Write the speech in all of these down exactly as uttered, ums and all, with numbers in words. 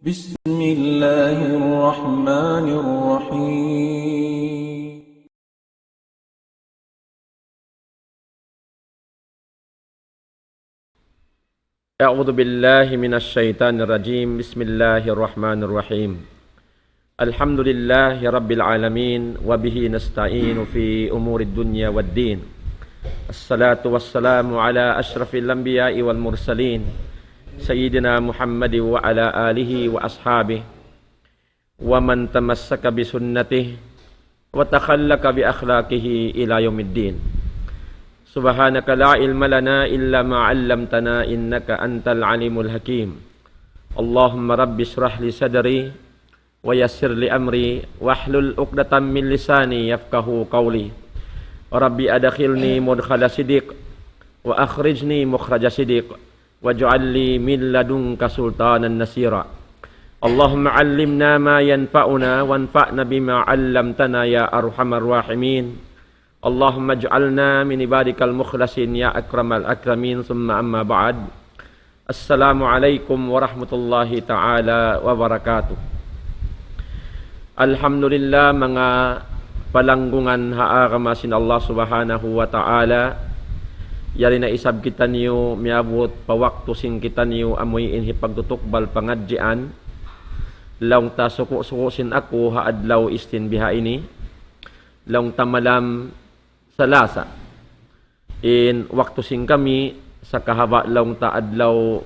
بسم الله الرحمن الرحيم. أعوذ بالله من الشيطان الرجيم. بسم الله الرحمن الرحيم. الحمد لله رب العالمين، وبه نستعين في أمور الدنيا والدين. الصلاة والسلام على أشرف الأنبياء والمرسلين، سيدنا محمد وعلى آله وأصحابه ومن تمسك بسنته وتخلق بأخلاقه إلى يوم الدين. سبحانك لا علم لنا إلا ما علمتنا إنك أنت العليم الحكيم. اللهم رب اشرح لي صدري ويسر لي أمري واحلل عقدة من لساني يفقهوا قولي. رب أدخلني مدخل صدق وأخرجني مخرج صدق واجعل لي من لدنك سلطانا نصيرا. اللهم علمنا ما ينفعنا وانفعنا بما علمتنا يا أرحم الراحمين. اللهم اجعلنا من عبادك المخلصين يا أكرم الأكرمين. ثم أما بعد. السلام عليكم ورحمة الله تعالى وبركاته. Alhamdulillah, manga palanggungan ha agama sin Allah Subhanahu wa Ta'ala. Yari na isab kitaniyu miyabut pa waktu sin kitaniyu amuin hipagtutukbal pangadjian. Laung ta suku-suku sin aku ha adlaw Isnin biha ini. Laung ta malam Salasa. In waktu sin kami, sakahaba' laung ta adlaw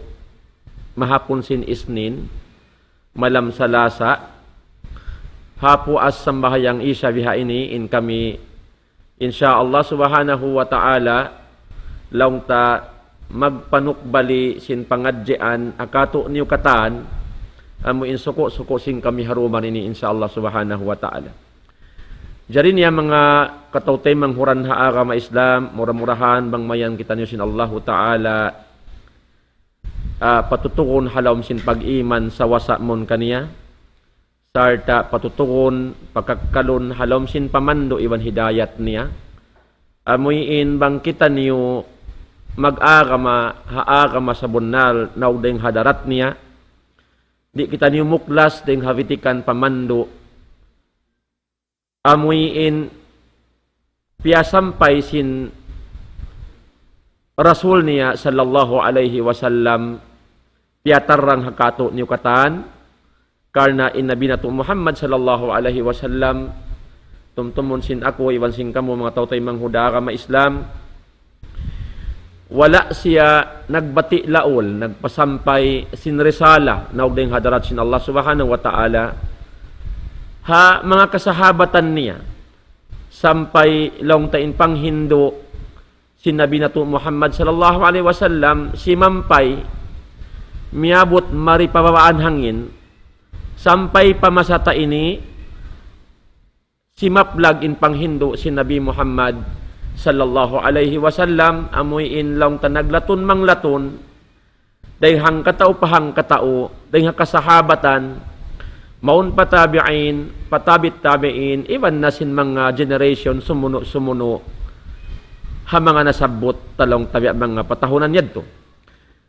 mahapun sin Isnin, malam Salasa, ha puas sambahayang Isya biha ini, in kami, insya Allah Subhanahu wa Ta'ala, laung ta magpanukbali sin pangadjian ha katu'niyu katan, amu in suku-suku sin kami ha duman ini, insya Allah Subhanahu wa Ta'ala. Jari niya manga kataw-taymanghuran ha agama Islam, mura-murahan bang mayan kitaniyu sin Allahu Ta'ala, ah, patutugun ha lawm sin pag-iman sawasa mawn kaniya, sarta' patutugun pakakkalun ha lawm sin pamandu' iban hidayat niya. Amuin bang kitaniyu mag-agama ha agama sabunnal naug dayng ha darat niya, di' kitaniyu muklas dayng ha bitikan pamandu', amuin piyasampay sin Rasul niya sallallahu alayhi wasallam, piyatarrang ha katu'niyu katan, karna' in Nabi natu' Muhammad sallallahu alayhi wasallam, tumtumun sin aku iban sin kamu manga tau-taymanghuran ha agama Islam, wala' siya nagbati' laul, nagpasampay sin risala, naug dayng ha darat sin Allah Subhanahu wa Ta'ala, ha manga kasahabatan niya, sampay laung ta in panghindu' sin Nabi natu' Muhammad sallallahu alayhi wasallam, simampay, miyabut mari pa babaan hangin, sampay pa masa ta ini, simaplag in panghindu' sin Nabi Muhammad sallallahu alayhi wasallam, amuin laung ta naglatun manglatun, dayng hangkatau pa hangkatau, dayng ha kasahabatan, mawn pa tabi'in, pa tabi't tabi'in, iban na sin manga generation sumunu'-sumunu', ha manga nasabbut ta laung ta biya' manga patahunan yadtu.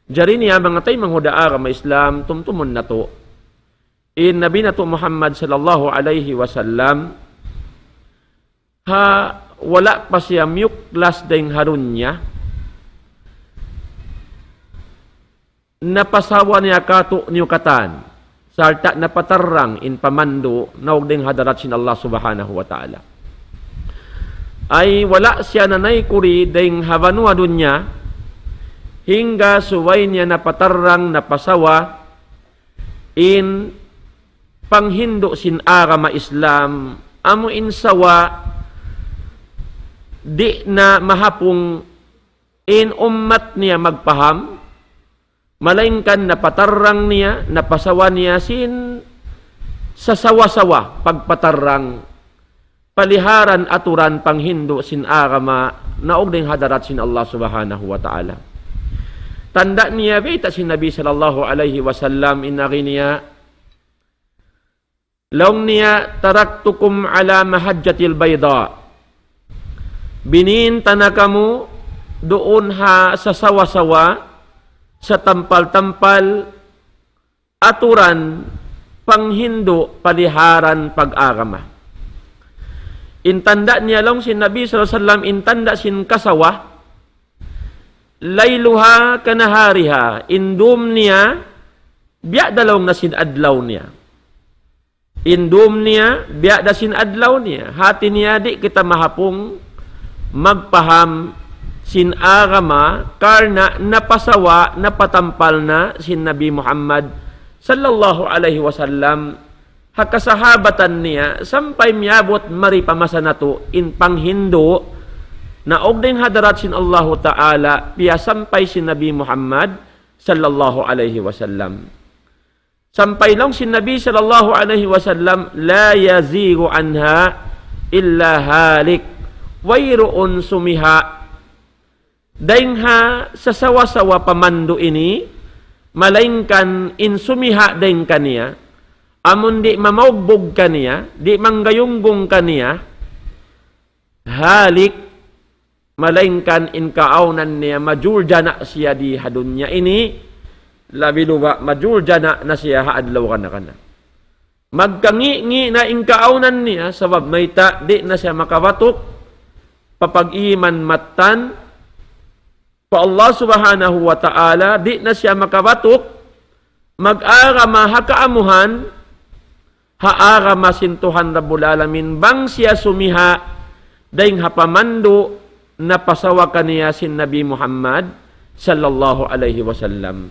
Jari niya manga taymanghud ha agama Islam, tumtumun natu'. In Nabi natu' Muhammad sallallahu alayhi wasallam, ha wala' pa siya miyuklas dayng ha dunya, napasawa niya katu'niyu katan, sarta' napatarrang in pamandu' naug dayng ha darat sin Allah Subhanahu wa Ta'ala. Ay wala' siya nanaykuri dayng ha banua dunya, hangga subay niya napatarrang, napasawa, in panghindu' sin agama Islam, amu in sawa, di' na mahapung in ummat niya magpaham, malaingkan napatarrang niya, napasawa niya sin sasawa-sawa pagpatarrang paliharan aturan panghindu' sin agama naug dayng ha darat sin Allah Subhanahu wa Ta'ala. Tanda' niya bayta' sin Nabi sallallahu alayhi wasallam in agi niya, laung niya, "Taraktukum ala mahajjatil bayda." Binin ta na kamu duun ha sasawa-sawa, satampal-tampal, aturan panghindu' paliharan pag-agama. In tanda' niya laung sin Nabi sallallahu alayhi wasallam, in tanda' sin kasawa, ليلها كنهارها, in dum niya, biya' da laung na sin adlaw niya. In dum niya, biya' da sin adlaw niya. Hati niya, di' kita mahapung magpaham sin agama karna' napasawa, napatampal na sin Nabi Muhammad sallallahu alayhi wasallam ha kasahabatan niya sampay miyabut mari pa masa natu' in panghindu' na awn dayn ha hadarat sin Allahu Ta'ala piyasampay sin Nabi Muhammad sallallahu alayhi wasallam. Sampay laung sin Nabi sallallahu alayhi wasallam, لا يزيغ عنها إلا هالك. Wayruun sumiha' dayn ha sasawa-sawa pamandu' ini, malaingkan in sumiha' dayn kaniya, amun di' mamaugbug kaniya, di' manggayunggung kaniya, halik, malaingkan in kaawnan niya, majuljana siya di ha dunya ini, labi luba majuljana na siya ha adlaw kana-kana. Magkangi'-ngi' na in kaawnan niya, sabab mayta' di' na siya makabatuk pa pag-iman mattan pa Allah Subhanahu wa Ta'ala, di' na siya makabatuk mag-agama ha kaamuhan, ha agama sin Tuhan Rabbul Alamin, bang siya sumiha' dayn ha pamandu' napasawa kaniya sin Nabi Muhammad sallallahu alayhi wasallam.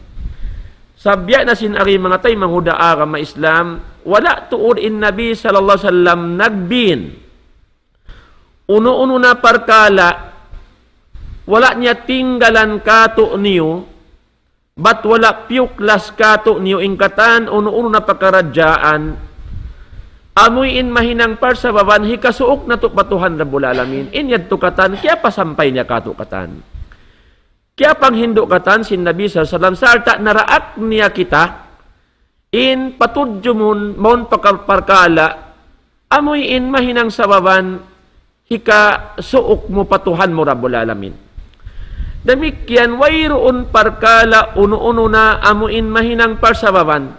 Sabiya' na sin ari manga taymanghud ha agama Islam, wala' tuud in Nabi sallallahu alayhi wasallam nagbin unu-unu na parkala', wala' niya tinggalan kātu'niyu, bat wala' piyuklas kātu'niyu in katan unu-unu na pakaradjaan, amuin mahinang parsababan hikasuuk natu' pa Tuhan Rabbul Alamin. In yadtu katan, kiyapasampay niya kātu' katan. Kiyapanghindu' katan sin Nabi sallallahu alayhi wasallam, sarta' naraak niya kita, in patudjumun mawn paka-, parkala', amuin mahinang sababan hikasuuk mu pa Tuhan mu Rabbul Alamin. Damikkiyan wayruun parkala' unu-unu na amuin mahinang parsababan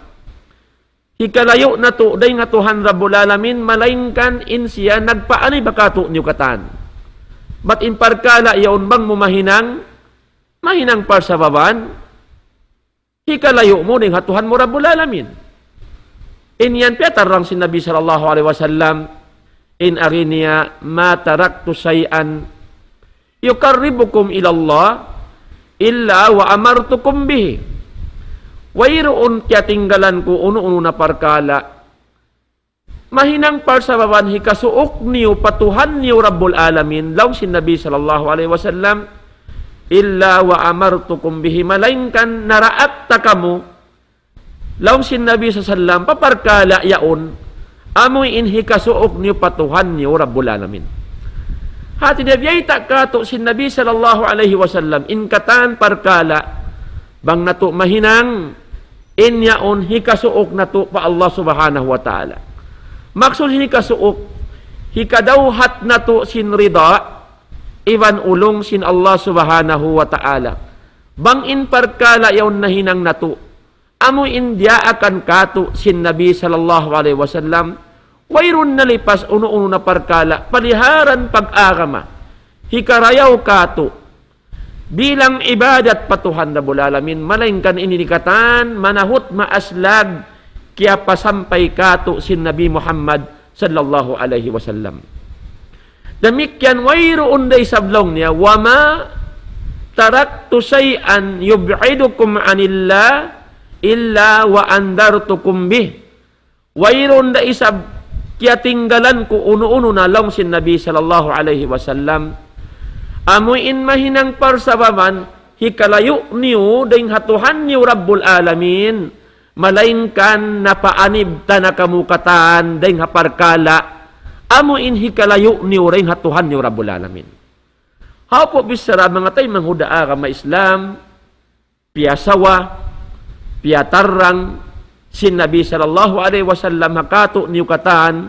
hikalayu' natu' dayn ha Tuhan Rabbul Alamin, malaingkan in siya nagpaanib ha kātu'niyu katan. Bat in parkala' yaun bang mu mahinang, mahinang parsababan, hikalayu' mu dayn ha Tuhan mu Rabbul Alamin. In yan piyatarrang sin Nabi sallallahu alayhi wasallam, in ari niya, ما تركت شيئا يقربكم إلى الله إلا وأمرتكم به. Wayruun kiyatinggalan ku unu-unu na parkala' mahinang parsababan hikasuuk niyu pa Tuhan niyu Rabbul Alamin, laung sin Nabi sallallahu alayhi wasallam, إلا وأمرتكم به, malaingkan naraak ta kamu, laung sin Nabi sallallahu alayhi wasallam, pa parkala' yaun, amuin hikasuuk niyu pa Tuhan niyu Rabbul Alamin. Hati niya biyayta' kātu' sin Nabi sallallahu alayhi wasallam, in katan parkala', bang natu' mahinang, in yaun hikasuuk natu' pa Allah Subhanahu wa Ta'ala. Maksud hikasuuk, hikadawhat natu' sin rida, iban ulung sin Allah Subhanahu wa Ta'ala. Bang in parkala' yaun nahinang natu', amuin diyaakan kātu' sin Nabi sallallahu alayhi wasallam, wayruun nalipas unu-unu na parkala', paliharan pag-agama, hikarayaw kātu', bilang ibadat pa Tuhan Rabbul Alamin, malaingkan ini katan, manahut maaslag, kiyapasampay kātu' sin Nabi Muhammad sallallahu alayhi wasallam. Damikkiyan wayruun da isab laung niya, وما تركت شيئا يبعدكم عن الله إلا وأنذرتكم به. Wayruun da isab kiyatinggalan ku unu-unu na laung sin Nabi sallallahu alayhi wasallam. Amuin mahinang parsababan, hikalayu' niyu dayn ha Tuhan niyu Rabbul Alamin, malaingkan napaanib ta na kamu katan dayn ha parkala', amuin hikalayu' niyu dayn ha Tuhan niyu Rabbul Alamin. Hawpu' bichara manga taymanghud ha agama Islam, piyasawa, piyatarrang sin Nabi sallallahu alayhi wasallam ha kātu'niyu katan,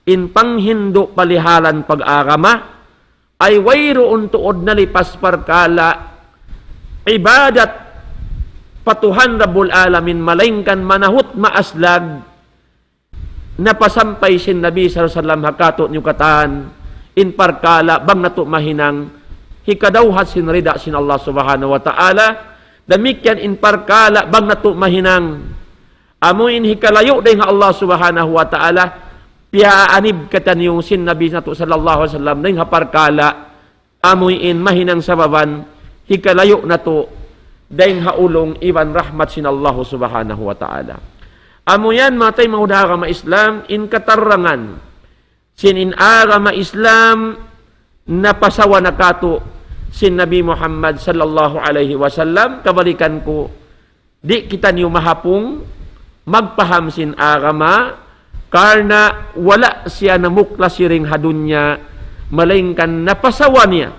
in panghindu' palihalan pag-agama, ay wayruun tuud nalipas parkala' ibadat pa Tuhan Rabbul Alamin, malaingkan manahut maaslag, napasampay sin Nabi sallallahu alayhi wasallam ha kātu'niyu katān, in parkala' bang natu' mahinang hikadawhat sin rida sin Allah Subhanahu wa Ta'ala, damikkiyan in parkala' bang natu' mahinang amu in hikalayu' dayn ha Allah Subhanahu wa Ta'ala, piyaanib kitaniyu sin Nabi natu' sallallahu alayhi wasallam dayn ha parkala' amu in mahinang sababan hikalayu' natu' dayn ha ulung iban rahmat sin Allah Subhanahu wa Ta'ala. Amu yan, manga taymanghud ha agama Islam, in katarangan sin in agama Islam napasawa na kātu' sin Nabi Muhammad sallallahu alayhi wasallam. Kabalikan ku, di' kitaniyu mahapung magpaham sin agama, karna' wala' siya namuklasi dayn ha dunya, malaingkan napasawa niya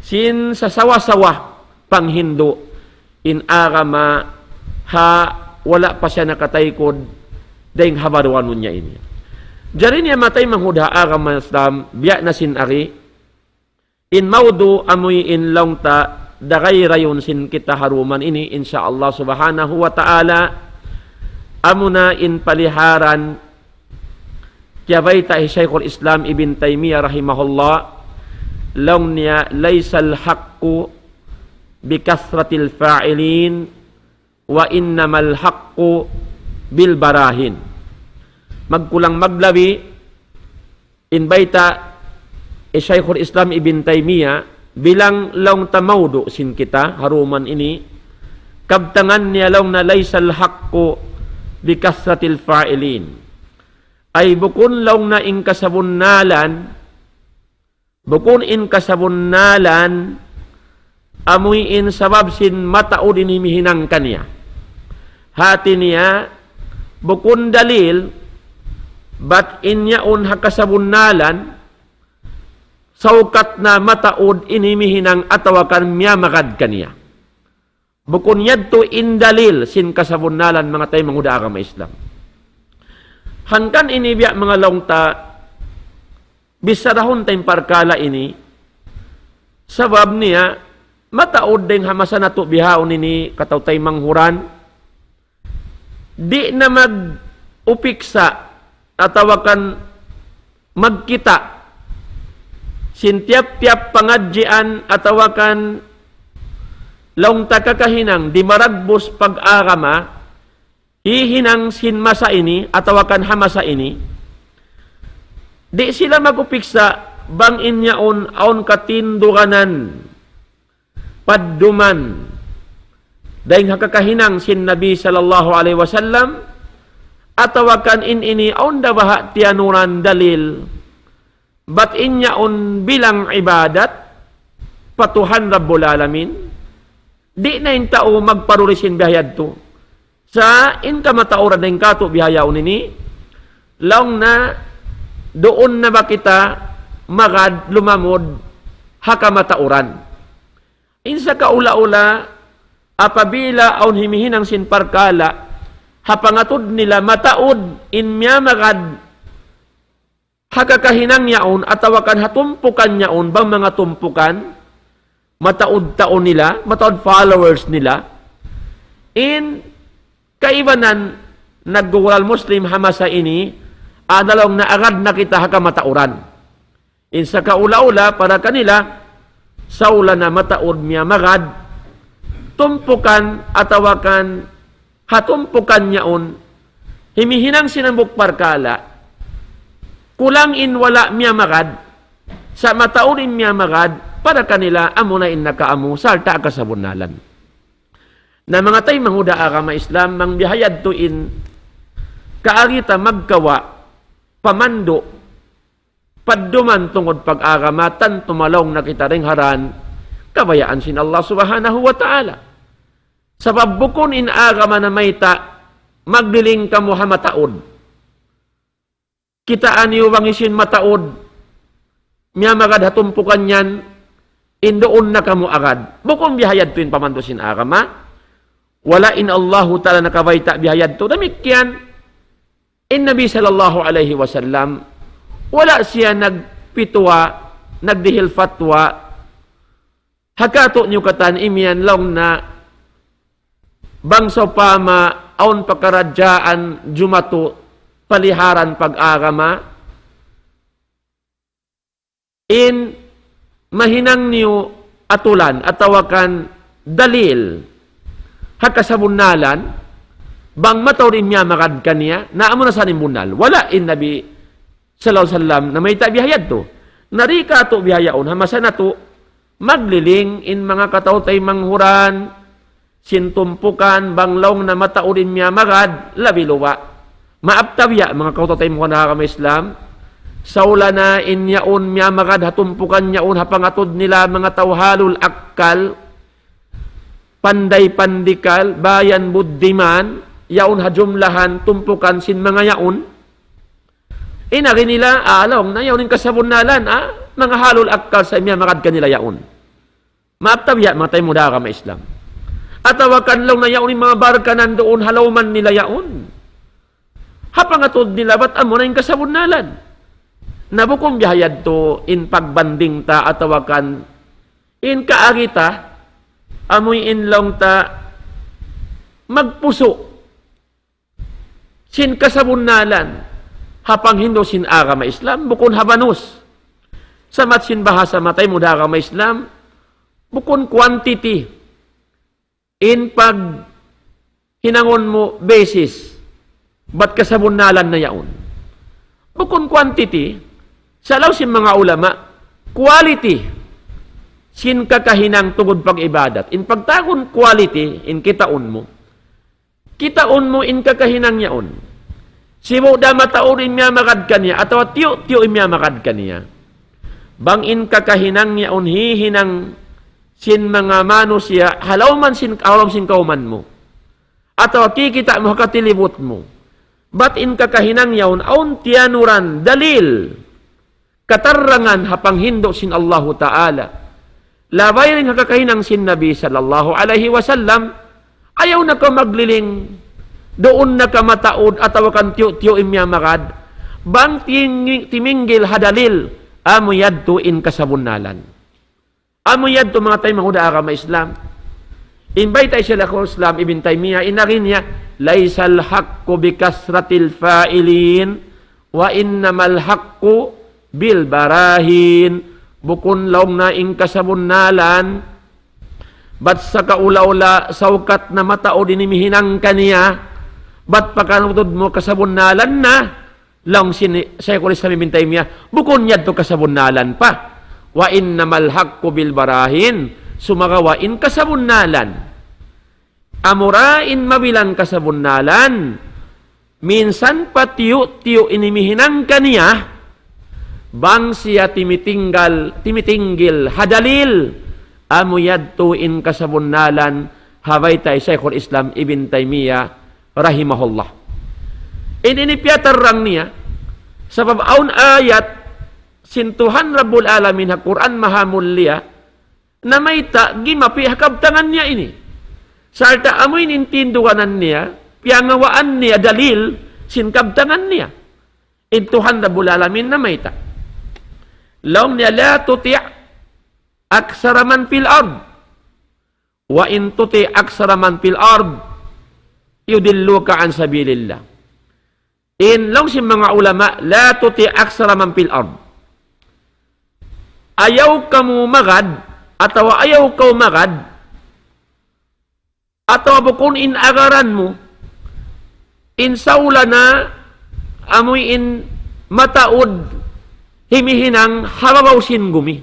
sin sasawa-sawa panghindu' in agama ha wala' pa siya nakataykud dayn ha baruan dunya ini. Jari niya, manga taymanghud ha agama Islam, biya' na sin ari, in mawdu' amu in laung ta darayrayun sin kita ha dum ini, insya Allah Subhanahu wa Ta'ala, amuna in paliharan kiyabayta' hi Shaykhul Islam Ibn Taymiyyah rahimahullah, laung niya, ليس الحق بكثرة الفاعلين وإنما الحق بالبراهين. Magkulang maglabi in bayta' hi Shaykhul Islam Ibn Taymiyyah, bilang laung ta mawdu' sin kita ha dum ini, kabtangan niya laung niya, ليس الحق بكثرة الفاعلين. Ay bukun laung niya in kasabunnalan, bukun in kasabunnalan amu in sabab sin mataud in himihinang kaniya. Hati niya, bukun dalil, bat in yaun ha kasabunnalan, saukat na mataud in himihinang atawa kan miyamagad kaniya. Bukun yadtu in dalil sin kasabunnalan, manga taymanghud ha agama Islam. Hangkan ini biya' manga laung ta, bisarahun ta in parkala' ini, sabab niya, mataud dayn ha masa natu' bihaun ini, kataw-taymanghuran, di' na mag-upiksa atawa kan magkita' sin tiyap-tiyap pangadjian atawa kan laung ta kakahinang di' maragbus pag-agama, hihinang sin masa ini atawa kan ha masa ini, di' sila mag-upiksa bang in yaun awn katinduganan padduman dayn ha kakahinang sin Nabi sallallahu alayhi wasallam, atawa kan in ini awn da baha' tiyanuran dalil, bat in yaun bilang ibadat pa Tuhan Rabbul Alamin, di' na in tau magparuli sin biya' yadtu. Sa' in kamatauran dayn kātu' bihaun ini, laung niya duun na ba kita magad lumamud ha kamatauran. In sakaula-ula, apabila awn himihinang sin parkala', ha pangatud nila mataud in miyamagad ha kakahinang yaun atawa kan ha tumpukan yaun, bang manga tumpukan, mataud tau nila, mataud followers nila. In kaibanan naggugural Muslim ha masa ini, laung niya agad na kita ha kamatauran. In sakaula-ula para kanila, saula na mataud miyamagad, tumpukan atawa kan ha tumpukan yaun, himihinang sin hambuuk parkala', kulang in wala' miyamagad, sa' mataud in miyamagad, para kanila amuna in nakaamu, sarta' kasabunnalan. Na manga taymanghud ha agama Islam, bang biya' yadtu in kaagi ta magkawa' pamandu' padduman tungud pag-agama, tantu malaung na kita dayn ha dān kabayaan sin Allah Subhanahu wa Ta'ala. Sabab bukun in agama namayta' magliling kamu ha mataud. Kitaa niyu bang hisiyu in mataud, miyamagad ha tumpukan yan, in duun na kamu agad. Bukun biya' yadtu in pamandu' sin agama. Wala' in Allahu Ta'ala nakabayta' biya' yadtu. Damikkiyan, in Nabi sallallahu alayhi wasallam, wala' siya nagpituwa, nagdihil fatwa ha kātu'niyu katān imiyan laung niya, bang sawpama awn pakaradjaan jumatu paliharan pag-agama, in mahinang niyu atulan atawa kan dalil ha kasabunnalan, bang mataud in miyamagad kaniya, na amu na sa in bunnal. Wala' in Nabi sallallahu alayhi wasallam namayta' biha yadtu. Na di' katu' biha yaun, ha masa natu', magliling in manga kataw-taymanghuran, sin tumpukan, bang laung na mataud in miyamagad, labi luba'. Maap ta biya', manga kataw-taymanghuran ha agama Islam, saula na in yaun miyamagad, ha tumpukan yaun, ha pangatud nila, manga tau halul akkal, panday pandikal, bayan buddiman, yaun ha jumlahan, tumpukan sin manga yaun. In agi nila, ah, laung na yaun in kasabunnalan, ah, manga halul akkal sa' miyamagad kanila yaun. Maap ta biya', manga taymanghud ha agama Islam. Atawa kan laung na yaun in manga barkanan duun ha lawman nila yaun. Ha pangatud nila bat amu na in kasabunnalan. Na bukun biha yadtu in pagbanding ta atawa kan in kaagi ta, amuin laung ta magpusu' sin kasabunnalan ha panghindu' sin agama Islam, bukun habanus. Samat sin bahasa manga taymanghud ha agama Islam, bukun quantity in paghinangun mu basis, bat kasabunnalan na yaun. Bukun quantity, sa' laung sin manga ulama, quality sin kakahinang tungud pag-ibadat. In pagtawagun quality, in kitaun mu, kitaun mu in kakahinang yaun. Sibu' da mataud in miyamagad kaniya, atawa tiyu'-tiyu' in miyamagad kaniya. Bang in kakahinang yaun hihinang sin manga manusiya', ha lawman sin, ha lawm sin kawman mu. Atawa kikita' mu ha katilibut mu. Bat in kakahinang yaun, awn tiyanuran, dalil. Katarangan ha panghindu' sin Allahu Ta'ala. Labay dayn ha kakahinang sin Nabi sallallahu alayhi wasallam, ayaw na kaw magliling, duun na kaw mataud atawa kan tiyu'-tiyu' in miyamagad, bang ting-, timinggil ha dalil, amu yadtu in kasabunnalan. Amu yadtu manga taymanghud ha agama Islam. In bayta' hi Shaykhul Islam Ibn Taymiyyah, in agi niya, ليس الحق بكثرة الفاعلين وإنما الحق بالبراهين. Bukun laung na in kasabunnalan, bat sa kaula-ula, saukat na mataud in imihinang kaniya, bat pakanutud mu kasabunnalan na, laung sin Shaykhul Islam Ibn Taymiyyah, bukun yadtu kasabunnalan pa. وإنما الحق بالبراهين, sumagawa' in kasabunnalan. Amura in mabilang kasabunnalan, minsan pa tiyu'-tiyu' in imihinang kaniya, bang siya timitinggal, timitinggil ha dalil, amu yadtu in kasabunnalan, ha bayta' hi Shaykhul Islam Ibn Taymiyyah rahimahullah. In ini piyatarang niya, sabab awn ayat sin Tuhan Rabbul Alamin ha Qur'an Maha Mulia, namayta' gimapi' ha kabtangan niya ini. Sarta' amu in tinduganan niya, piyangawaan niya dalil sin kabtangan niya. In Tuhan Rabbul Alamin namayta'. Laung niya, لا تطع أكثر من في الأرض وإن تطع أكثر من في الأرض يضلوك عن سبيل الله. In laung sin manga ulama, لا تطع أكثر من في الأرض. Ayaw kamu magad, atawa ayaw kaw magad, atawa bukun in agaran mu, in saula na amuin mataud himihinang ha babaw sin gumi.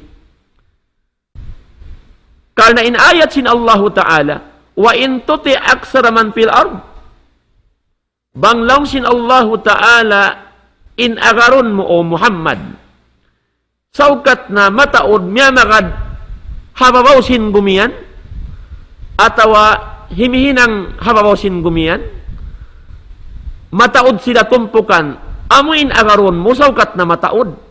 Karna' in ayat sin Allahu Ta'ala, وإن تطع أكثر من في الأرض. Bang laung sin Allahu Ta'ala in agarun mu, O Muhammad, saukat na mataud miyamagad ha babaw sin gumi yan, atawa himihinang ha babaw sin gumi yan, mataud sila tumpukan, amu in agarun mu saukat na mataud.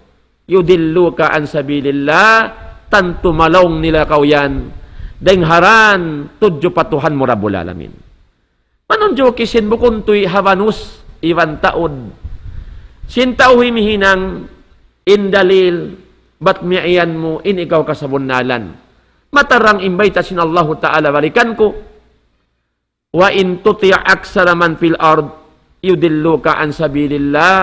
يضلوك عن سبيل الله, tantu malaung nila kaw yan dayn ha dan tudju pa Tuhan mu Rabbul Alamin. Manunjuki sin bukun tuy habanus iban taud sin tau himihinang in dalil, bat miyaiyan mu in ikaw kasabunnalan. Matarang in bayta' sin Allahu Ta'ala, balikan ku, وإن تطع أكثر من في الأرض يضلوك عن سبيل الله,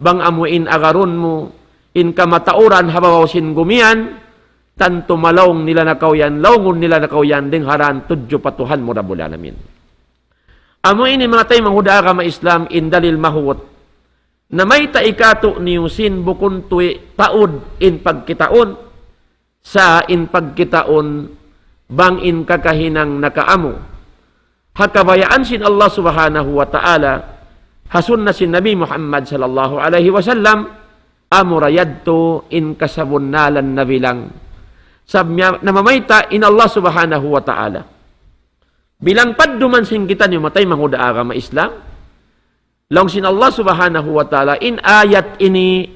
bang amu in agarun mu in kamatauran ha babaw sin gumi yan, tantu malaung nila na kaw yan, laungun nila na kaw yan, dayng ha dān tudju pa Tuhan mu Rabbul Alamin. Amu ini manga taymanghud ha agama Islam in dalil mahuwat. Na mayta' kātu'niyu sin bukun tuwi' taud in pagkitaun, sa' in pagkitaun bang in kakahinang nakaamu ha kabayaan sin Allah Subhanahu wa Ta'ala, ha sunna sin Nabi Muhammad sallallahu alayhi wasallam, amura yadtu in kasabunnalan na bilang. Sabab niya namamayta' in Allah Subhanahu wa Ta'ala. Bilang padduman sin kitaniyu manga taymanghud ha agama Islam, laung sin Allah Subhanahu wa Ta'ala, in ayat ini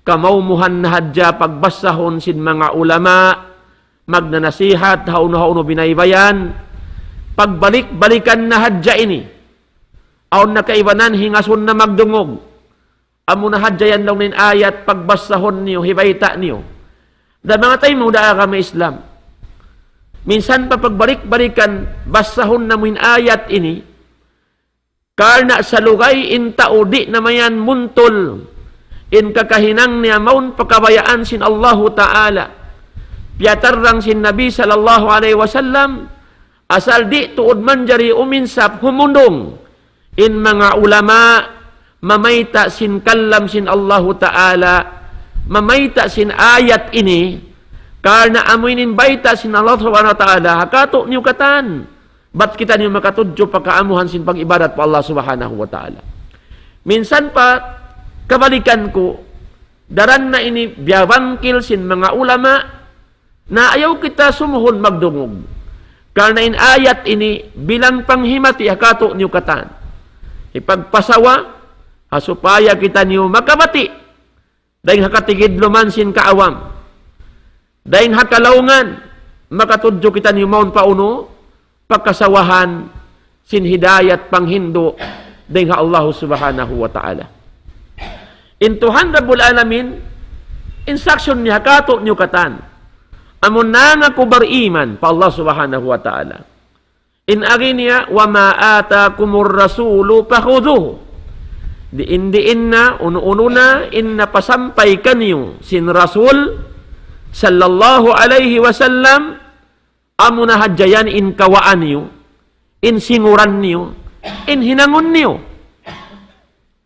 kamaumuhan na hadja pagbasahun sin manga ulama, magnanasihat, hawnu-hawnu binaybayan, pagbalik-balikan na hadja ini. Awn na kaibanan hingasun na magdungug. Amu na hadja yan laung in ayat pagbasahun niyu, hibayta' niyu. Da manga taymanghud ha agama Islam. Minsan pa pagbalik-balikan, basahun namu' in ayat ini, karna' salugay in tau di' na mayan muntul in kakahinang niya mawn pa kabayaan sin Allahu Ta'ala. Piyatarrang sin Nabi sallallahu alayhi wasallam, asal di' tuud manjari uminsap humundung in manga ulama mamayta' sin kalam sin Allahu Ta'ala, mamayta' sin ayat ini, karna' amu ini in bayta' sin Allah Subhanahu wa Ta'ala, ha kātu'niyu katan. Bat kitaniyu makatudju pa kaamuhan sin pag-ibadat pa Allah Subhanahu wa Ta'ala. Minsan pa kabalikan ku, daran na ini biyabangkil sin manga ulama, na ayaw kita sumuhun magdungug. Karna' in ayat ini bilang panghimati ha kātu'niyu katan. Hipagpasawa, ha supaya kitaniyu makabati' dayng ha katigidluman sin kaawam. Dayng ha kalaungan, makatudju kitaniyu mawn pa unu, pa kasawahan sin hidayat panghindu' dayng ha Allah Subhanahu wa Ta'ala. In Tuhan Rabbul Alamin, instruction niya ha kātu'niyu katan. Amun nangaku bariman pa Allah Subhanahu wa Ta'ala. In agi niya, وما آتاكم الرسول فخذوه. Diin-diin na, unu-unu na, in napasampay kaniyu sin Rasul, sallallahu alayhi wasallam, amu na hadja yan in kawaan niyu, in singuran niyu, in hinangun niyu.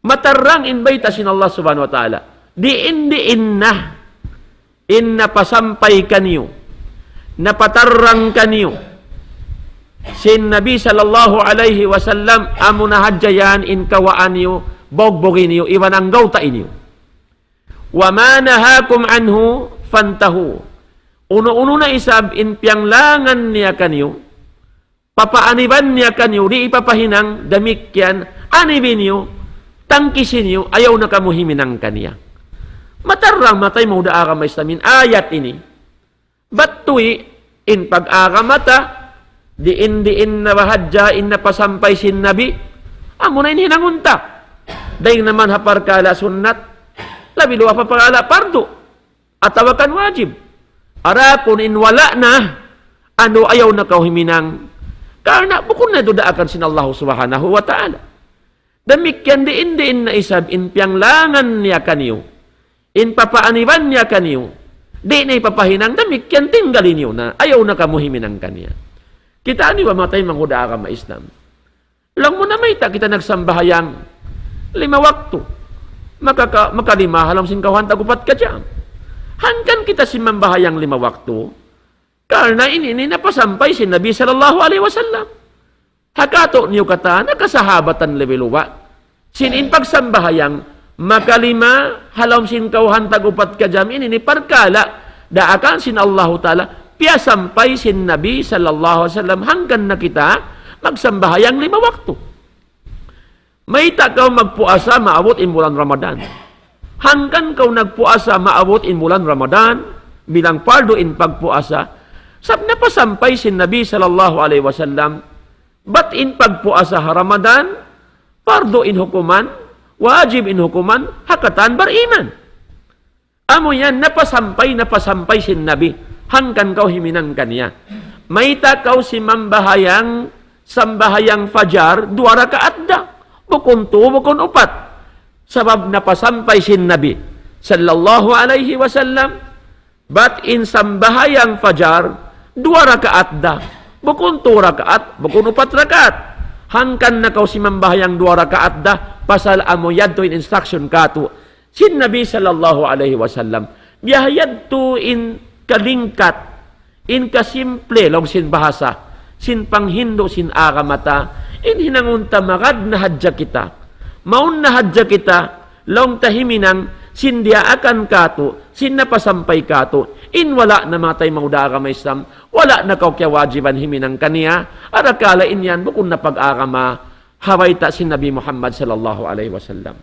Matarrang in bayta' sin Allah Subhanahu wa Ta'ala. Diin-diin na in napasampay kaniyu, napatarrang kaniyu sin Nabi sallallahu alayhi wasallam, amu na hadja yan in kawaan niyu, bugbugi niyu, iban anggawta' niyu. وما نهاكم عنه فانتهوا. Unu-unu na isab in piyanglangan niya kaniyu, papaaniban niya kaniyu, di' ipapahinang, damikkiyan, anibi niyu, tangkisi niyu, ayaw na kamu himinang kaniya. Matarrang manga taymanghud ha agama Islam in ayat ini. Bat tuwi' in pag-agama ta, diin-diin na bahadja in napasampay sin Nabi, amu na in hinangun ta. Dayng naman ha parkala' sunnat, labi luwa pa parkala' pardu, atawa kan wajib. Adapun in wala' na, anu ayaw na kaw himinang. Karna' bukun na yadtu daakan sin Allah Subhanahu wa Ta'ala. Damikkiyan diin-diin na isab in piyanglangan niya kaniyu, in papaaniban niya kaniyu, di' na ipapahinang, damikkiyan tinggali niyu na, ayaw na kamu himinang kaniya. Kitaa niyu ba manga taymanghud ha agama Islam? Laung mu na mayta' kita nagsambahayang lima waktu. Makaka-, makalima ha lawm sin kawhaan tag-upat ka jam. Hangkan kita simambahayang lima waktu, karna' ini, ini napasampay sin Nabi sallallahu alayhi wasallam. Ha kātu'niyu katan, nakasahabatan labi luwa. Sin in pagsambahayang, makalima, ha lawm sin kawhaan tag-upat ka jam ini, ini parkala', daakan sin Allahu Ta'ala, piyasampay sin Nabi sallallahu alayhi wasallam, hangkan na kita, magsambahayang lima waktu. Mayta' kaw magpuasa maabut in bulan Ramadan? Hangkan kaw nagpuasa maabut in bulan Ramadan, bilang pardu in pagpuasa, sabab napasampay sin Nabi sallallahu alayhi wasallam, bat in pagpuasa ha Ramadan, pardu in hukuman, wajib in hukuman, ha katan bariman. Amu yan, napasampay, napasampay sin Nabi. Hangkan kaw himinang kaniya. Mayta' kaw simambahayang, sambahayang fajar, duwa rakaat da. Bukun tu, bukun upat. Sabab napasampay sin Nabi sallallahu alayhi wasallam, bat in sambahayang fajar, duwa rakaat da. Bukun tu rakaat, bukun upat rakaat. Hangkan na kaw simambahayang duwa rakaat da, pasal amu yadtu in instruction katu' sin Nabi sallallahu alayhi wasallam. Biya' yadtu in kalingkat, in kasimple laung sin bahasa, sin panghindu' sin agama ta, in hinangun ta magad na hadja kita. Mawn na hadja kita, laung ta himinang, sin diyaakan katu', sin napasampay katu', in wala' na manga taymanghud ha agama Islam, wala' na kaw kiyawajiban himinang kaniya, arakala' in yan bukun na pag-agama, ha bayta' sin Nabi Muhammad sallallahu alayhi wasallam.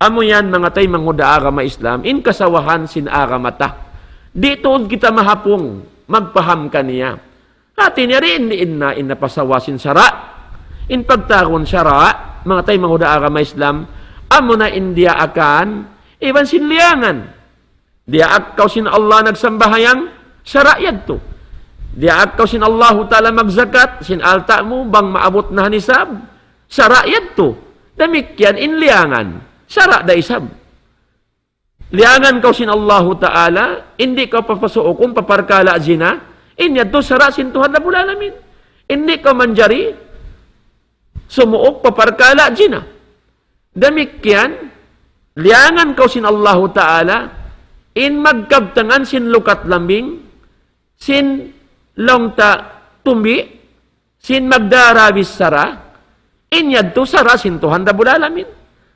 Amu yan manga taymanghud ha agama Islam, in kasawahan sin agama ta. Di' tuud kita mahapung magpaham kaniya. Hati niya di' in, di' in na, in napasawa sin sara'. In pagtawagun sara', manga taymanghud ha agama Islam, amu na in diyaakan, iban sin liyangan. Diyaak kaw sin Allah nagsambahayang, sara' yadtu. Diyaak kaw sin Allahu Ta'ala magzakat, sin alta' mu, bang maabut na ha nisab, sara' yadtu. Damikkiyan in liyangan, sara' da isab. Liyangan kaw sin Allahu Ta'ala, in di' kaw papasuukun pa parkala' zina, in yadtu sara' sin Tuhan Rabbul Alamin. In di' kaw manjari sumuuk pa parkala' zina. Damikkiyan, liyangan kaw sin Allahu Ta'ala, in magkabtangan sin lukat lambing, sin laung ta tumbi', sin magdara bichara, in yadtu sara' sin Tuhan Rabbul Alamin.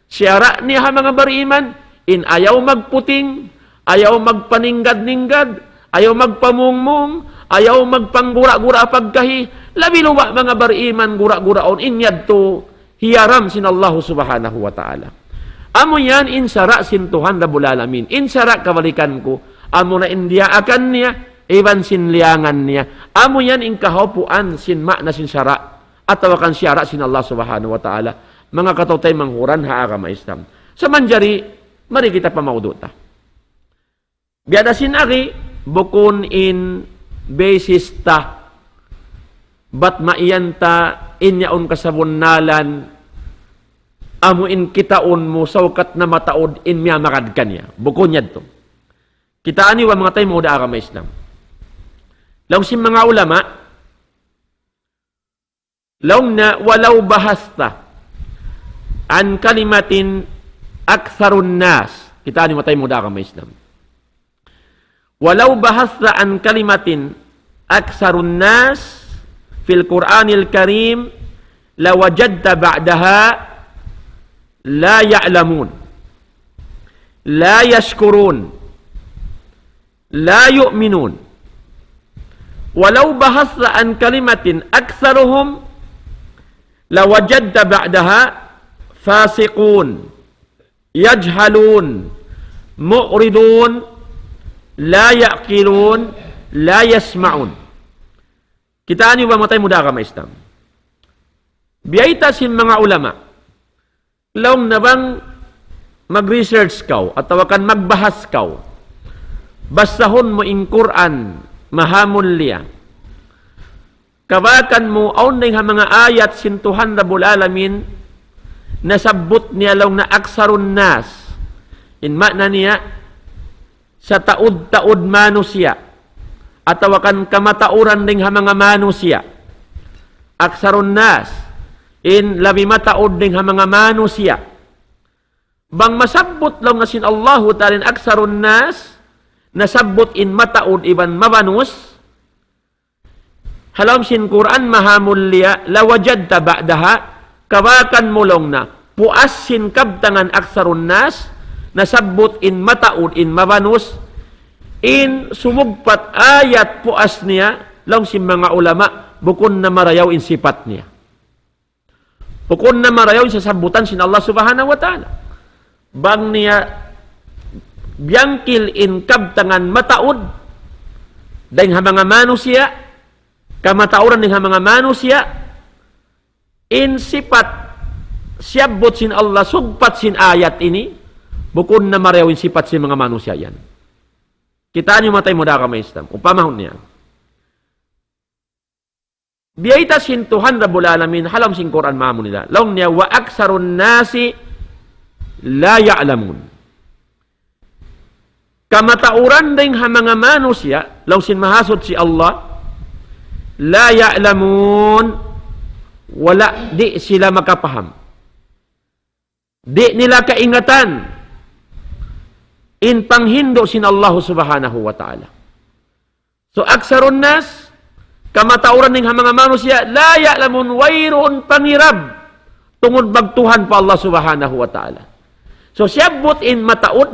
Siyara' niya ha manga bariman, in ayaw magputing, ayaw magpaninggad-ninggad, ayaw magpamungmung, ayaw magpanggura-gura pagkahi, labi luba' manga bariman gura-guraun, in yadtu hiyaram sin Allahu Subhanahu wa Ta'ala. Amu yan in sara' sin Tuhan Rabbul Alamin. In sara' kabalikan ku, amu na in diyaakan niya, iban sin liyangan niya. Amu yan in kahaupuan sin ma'na sin sara', atawa kan siyara' sin Allah Subhanahu wa Ta'ala. Manga kataw-taymanghuran ha agama Islam. Sa' manjari, mari kita pa maudu' ta. Biya' da sin agi, bukun in basis ta, bat maiyan ta in yaun kasabunnalan, amu in kitaun mu saukat na mataud in miyamagad kaniya. Bukun yadtu. Kitaa niyu ba manga taymanghud ha agama Islam. Laung sin manga ulama, laung niya, ولو بحثت عن كلمة أكثر الناس. Kitaa niyu manga taymanghud ha agama Islam. ولو بحثت عن كلمة أكثر الناس في القرآن الكريم لوجدت بعدها لا يعلمون، لا يشكرون، لا يؤمنون. ولو بحثت عن كلمة أكثرهم لوجدت بعدها فاسقون، يجهلون، معرضون، لا يعقلون، لا يسمعون. Kitaa niyu ba manga taymanghud ha agama Islam. Biyayta' sin manga ulama. Laung niya bang mag-research kaw, atawa kan magbahas kaw. Basahun mu in Qur'an, mahamulliya. Kabakan mu, awn dayng ha manga ayat sin Tuhan Rabbul Alamin, nasabbut niya laung niya أكثر الناس. In ma'na niya, sataud-taud manusiya', atawa kan kamatauran dayng ha manga manusiya'. أكثر الناس, in labi mataud dayng ha manga manusiya'. Bang masabbut laung niya sin Allahu Ta'ala in أكثر الناس, nasabbut in mataud iban mabanus, ha lawm sin Qur'an mahamulliya, لوجدت بعدها, kabakan mu laung niya, puas sin kabtangan أكثر الناس, nasabbut in mataud in mabanus, in sumugpat ayat puas niya, laung sin manga ulama, bukun na marayaw in sipat niya. Bukun na marayaw in sasabbutan sin Allah Subhanahu wa Ta'ala. Bang niya biyangkil in kabtangan mataud, dayng ha manga manusiya', kamatauran dayng ha manga manusiya', in sipat siyabbut sin Allah, sugpat sin ayat ini, bukun na marayaw in sipat sin manga manusiya' yan. Kitaa niyu manga taymanghud ha agama Islam. Upamahun niya. Biyayta' sin Tuhan Rabbul Alamin ha lawm sin Qur'an mamu nila. Laung niya, وأكثر الناس لا يعلمون. Kamatauran dayn ha manga manusiya', laung sin Mahasuchi Allah, لا يعلمون, wala' di' sila makapaham. Di' nila kaingatan in panghindu' sin Allah Subhanahu wa Ta'ala. So, أكثر الناس, kamatauran dayn ha manga manusiya', لا يعلمون, wayruun pangirab tungud magtuhan pa Allah Subhanahu wa Ta'ala. So, siyabbut in mataud,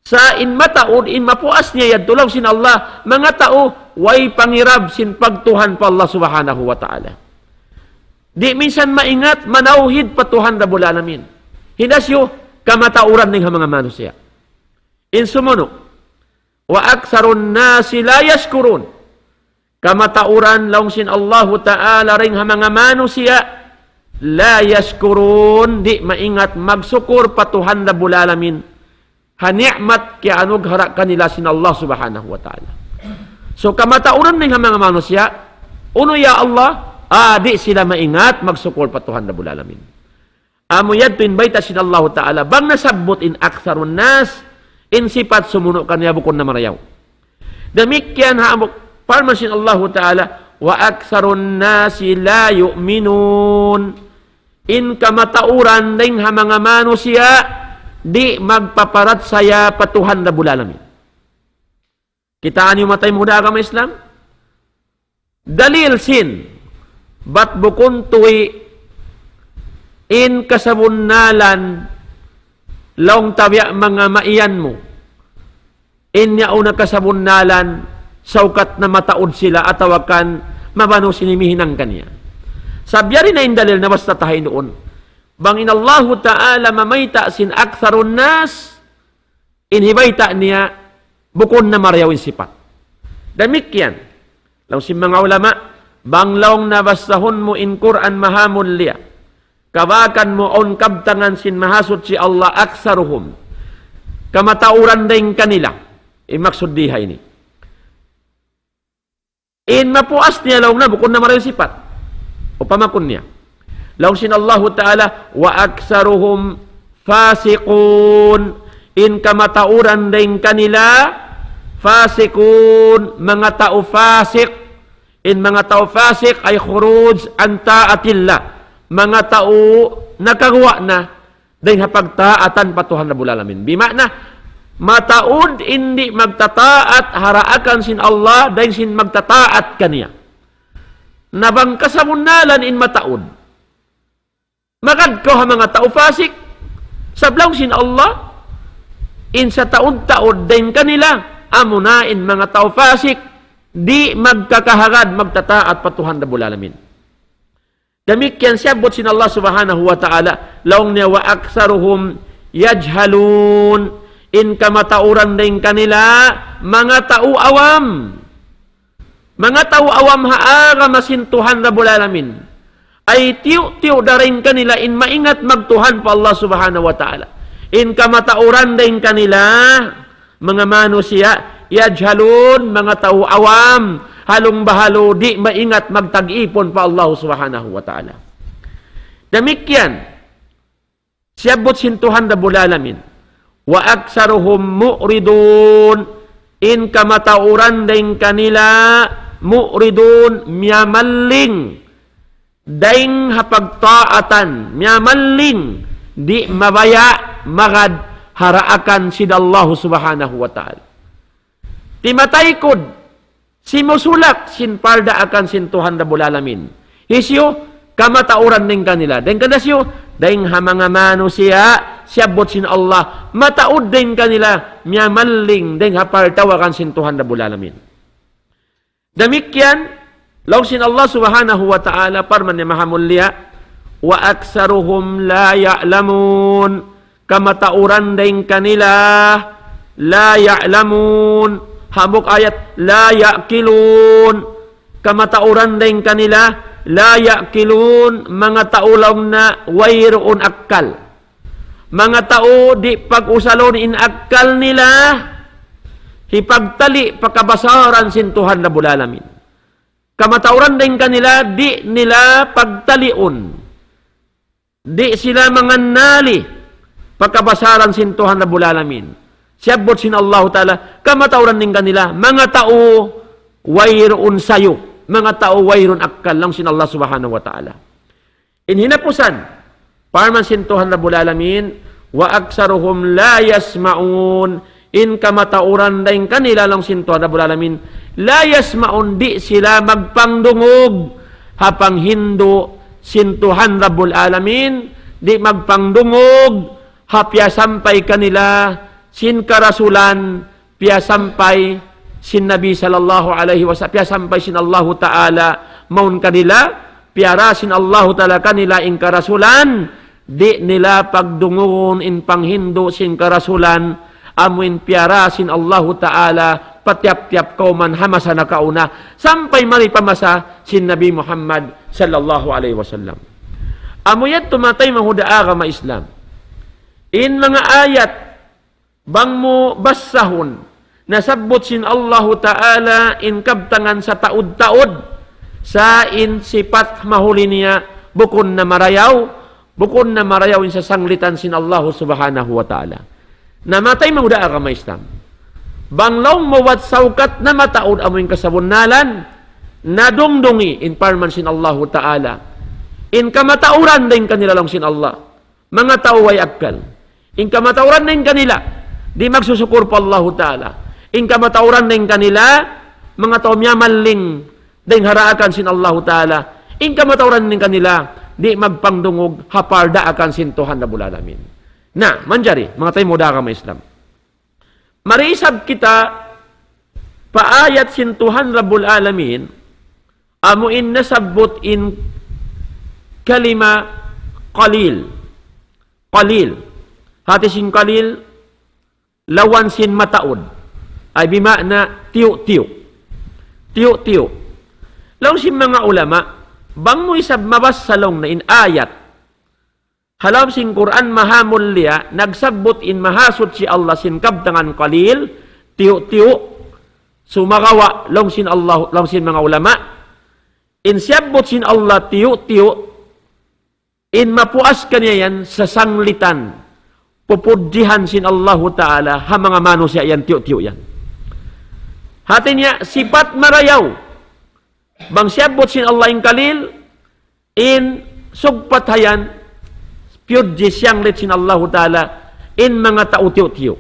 sa' in mataud, in mapuas niya yadtu laung sin Allah, manga tau way pangirab sin pagtuhan pa Allah Subhanahu wa Ta'ala. Di' minsan maingat manawhid pa Tuhan Rabbul Alamin. Hinasiyu, kamatauran dayn ha manga manusiya'. In sumunu', وأكثر الناس لا يشكرون. Kamatauran laung sin Allahu Ta'ala dayn ha manga manusiya', لا يشكرون, di' maingat magsukur pa Tuhan Rabbul Alamin ha ni'mat kiyanughara' kanila sin Allah Subhanahu wa Ta'ala. So, kamatauran dayn ha manga manusiya', unu ya Allah, ah, di' sila maingat magsukur pa Tuhan Rabbul Alamin. Amu yadtu in bayta' sin Allahu Ta'ala. Bang nasabbut in أكثر الناس, in sipat sumunu' kaniya bukun na marayaw. Damikkiyan ha amu parman sin Allahu Ta'ala, وأكثر الناس لا يؤمنون. In kamatauran dayn ha manga manusiya', di' magpaparachaya pa Tuhan Rabbul Alamin. Kitaa niyu mata-mata agama Islam? Dalil sin, bat bukun tuwi' in kasabunnalan laung ta biya' manga maiyan mu. In yaun na kasabunnalan, saukat na mataud sila atawa kan mabanu sin imihinang kaniya. Sabab yari na in dalil na basta tahay nuun. Bang in Allahu Ta'ala mamayta' sin أكثر الناس, in hibayta' niya, bukun na marayaw in sipat. Damikkiyan, laung sin manga ulama, bang laung na basahun mu in Qur'an mahamulliya, kabakan mu awn kabtangan sin Mahasuchi Allah, أكثرهم. Kamatauran dayn kanila. In maksud di ha ini. In mapuas niya laung na bukun na marayaw sipat. Upama kun niya. Laung sin Allahu Ta'ala, وأكثرهم فاسقون. In kamatauran dayn kanila, فاسقون, manga tau fasik. In manga tau fasik ay خروج عن طاعة الله. Manga tau nakaguwa' na dayn ha pagtaatan pa Tuhan Rabbul Alamin. Bima'na, mataud in di' magtataat ha daakan sin Allah, dayn sin magtataat kaniya. Na bang kasabunnalan in mataud, magad kaw ha manga tau fasik, sabab laung sin Allah, in sataud-taud dayn kanila, amuna in manga tau fasik, di' magkakahagad magtataat pa Tuhan Rabbul Alamin. Damikkiyan siyabbut sin Allah Subhanahu wa Ta'ala, laung niya, وأكثرهم يجهلون. In kamatauran dayn kanila, manga tau awam. Manga tau awam ha agama sin Tuhan Rabbul Alamin. Ay tiyu'-tiyu' da dayn kanila in maingat magtuhan pa Allah Subhanahu wa Ta'ala. In kamatauran dayn kanila, manga manusiya', يجهلون, manga tau awam, halung bahalu di' maingat magtag-ipun pa Allah Subhanahu wa Ta'ala. Damikkiyan, siyabbut sin Tuhan Rabbul Alamin, وأكثرهم معرضون, in kamatauran dayn kanila, معرضون, miyamalling, dayn ha pagtaatan, miyamalling, di' mabaya' magad ha daakan sin Allah Subhanahu wa Ta'ala. Timataykud, simusulak sin pagdaakan sin Tuhan Rabbul Alamin. Hisiyu, kamatauran dayn kanila. Dayn kanila siyu, dayn ha manga manusiya', siyabbut sin Allah, mataud dayn kanila, miyamalling, dayn ha pagtawagan sin Tuhan Rabbul Alamin. Damikkiyan, laung sin Allah Subhanahu wa Ta'ala, parman niya mahamulliya, وأكثرهم لا يعلمون. Kamatauran dayn kanila, لا يعلمون. Hambuuk ayat, لا يعقلون. Kamatauran dayn kanila, لا يعقلون. Manga tau laung na wayruun akkal. Manga tau di' pag-usalun in akkal nila, hipagtali' pa kabasaran sin Tuhan Rabbul Alamin. kamatauran dayn kanila, di' nila pagtaliun. Di' sila mangannali pa kabasaran sin Tuhan Rabbul Alamin. Siyabbut sin Allahu Ta'ala, kamatauran dayn kanila, manga tau wayruun sayu, manga tau wayruun akkal, laung sin Allah Subhanahu wa Ta'ala. In hinapusan, parman sin Tuhan Rabbul Alamin, وأكثرهم لا يسمعون. In kamatauran dayn kanila, laung sin Tuhan Rabbul Alamin, لا يسمعون, di' sila magpangdungug ha panghindu' sin Tuhan Rabbul Alamin, di' magpangdungug ha piyasampay kanila sin karasulan, piyasampay sin Nabi sallallahu alayhi wasallam, piyasampay sin Allahu Ta'ala mawn kanila, piyara sin Allahu Ta'ala kanila in karasulan, di' nila pagdungun in panghindu' sin karasulan, amu in piyara sin Allahu Ta'ala pa tiyap-tiyap kawman ha masa nakauna, sampay mari pa masa sin Nabi Muhammad sallallahu alayhi wasallam. Amu yadtu manga taymanghud ha agama Islam. In manga ayat bang mu basahun, nasabbut sin Allahu Ta'ala in kabtangan sataud-taud, sa' in sipat mahuli niya bukun na marayaw, bukun na marayaw in sasanglitan sin Allahu Subhanahu wa Ta'ala. Na manga taymanghud ha agama Islam. Bang laung mu bat saukat na mataud amu in kasabunnalan, na dungdungi in parman sin Allahu Ta'ala. In kamatauran dayn kanila laung sin Allah. Manga tau way akkal. In kamatauran dayn kanila, di' magsusukur pa Allahu Ta'ala. In kamatauran dayn kanila, manga tau miyamaling dayn ha daakan sin Allahu Ta'ala. In kamatauran dayn kanila, di' magpangdungug ha pardaakan sin Tuhan Rabbul Alamin. Na, manjari, manga taymanghud ha agama Islam. Mari isab kita pa ayat sin Tuhan Rabbul Alamin, amu in nasabbut in kalima qalil. Qalil. Hati sin qalil, lawan sin mataud. Ay bima'na tiyu'-tiyu'. Tiyu'-tiyu'. Laung sin manga ulama, bang mu isab mabasa laung na in ayat ha lawm sin Qur'an Mahamulliya, nagsabbut in Mahasuchi Allah sin kabtangan qalil, tiyu'-tiyu', sumagawa', laung sin Allah, laung sin manga ulama, in siyabbut sin Allah tiyu'-tiyu', in mapuas kaniya yan sasanglitan, pupudjihan sin Allahu Ta'ala, ha manga manusiya' yan tiyu'-tiyu' yan. Hati niya, sipat marayaw, bang siyabbut sin Allah in qalil, in sugpat ha yan, piyudji siyanglit sin Allahu Ta'ala, in manga tau tiyu'-tiyu'.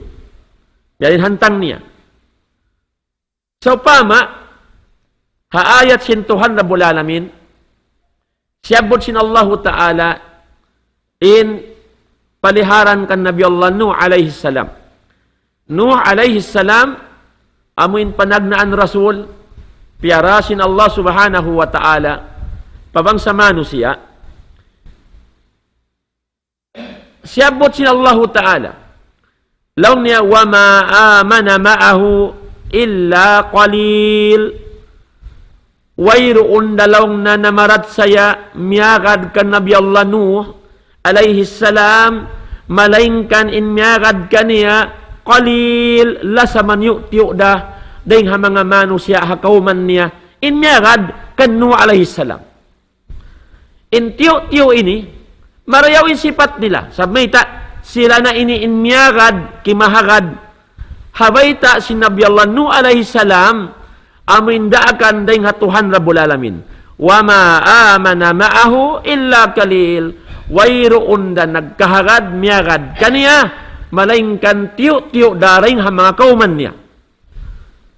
Yan in hantang niya. Sawpama, ha ayat sin Tuhan Rabbul Alamin, siyabbut sin Allahu Ta'ala, in paliharan kan Nabi Allah Nuh alayhi salam. Nuh alayhi salam, amu in panagnaan rasul, piyara sin Allah Subhanahu wa Ta'ala, pa bangsa manusiya'. Siyabbut sin Allahu Ta'ala. Laung niya, وما آمن معه إلا قليل. Wayruun da laung na namarachaya miyagad kan Nabi Allah Nuh alayhi salam, malaingkan in miyagad kaniya qalil, lasa maniyu'-tiyu' da, dayng ha manga manusiya' ha kawman niya, in miyagad kan Nuh alayhi salam. In tiyu'-tiyu' ini, marayaw in sipat nila. Sabab mayta', sila na ini in miyagad, kimahagad, ha bayta' sin Nabi Allah Nuh alayhi salam, amu in daakan dayng ha Tuhan Rabbul Alamin. وما آمن معه إلا قليل. Wayruun da nagkahagad, miyagad kaniya, malaingkan tiyu'-tiyu' da dayng ha manga kawman niya.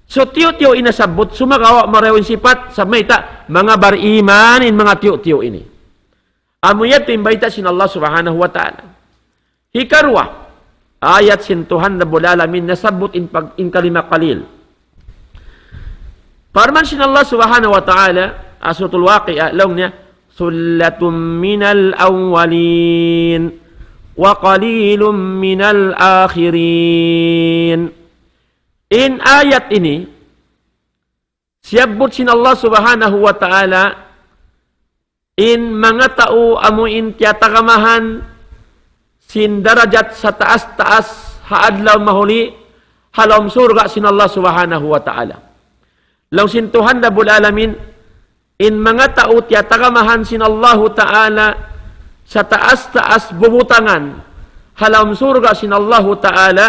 So, tiyu'-tiyu' ini nasabbut, sumagawa' marayaw in sipat, sabab mayta', manga bariman in manga tiyu'-tiyu' ini. Amu yadtu in bayta' sin Allah Subhanahu wa Ta'ala. Hikaruwa, ayat sin Tuhan Rabbul Alamin nasabbut in pag-, in kalima qalil. Parman sin Allah Subhanahu wa Ta'ala, ha Suratul Waqi'ah, laung niya, ثلة من الأولين وقليل من الآخرين. In ayat ini, siyabbut sin Allah Subhanahu wa Ta'ala, in manga tau amu in tiyatagamahan sin darajat sataas-taas ha adlaw mahuli, ha lawm surga' sin Allah Subhanahu wa Ta'ala. Laung sin Tuhan Rabbul Alamin, in manga tau tiyatagamahan sin Allahu Ta'ala sa taas-taas bubutangan ha lawm surga' sin Allahu Ta'ala,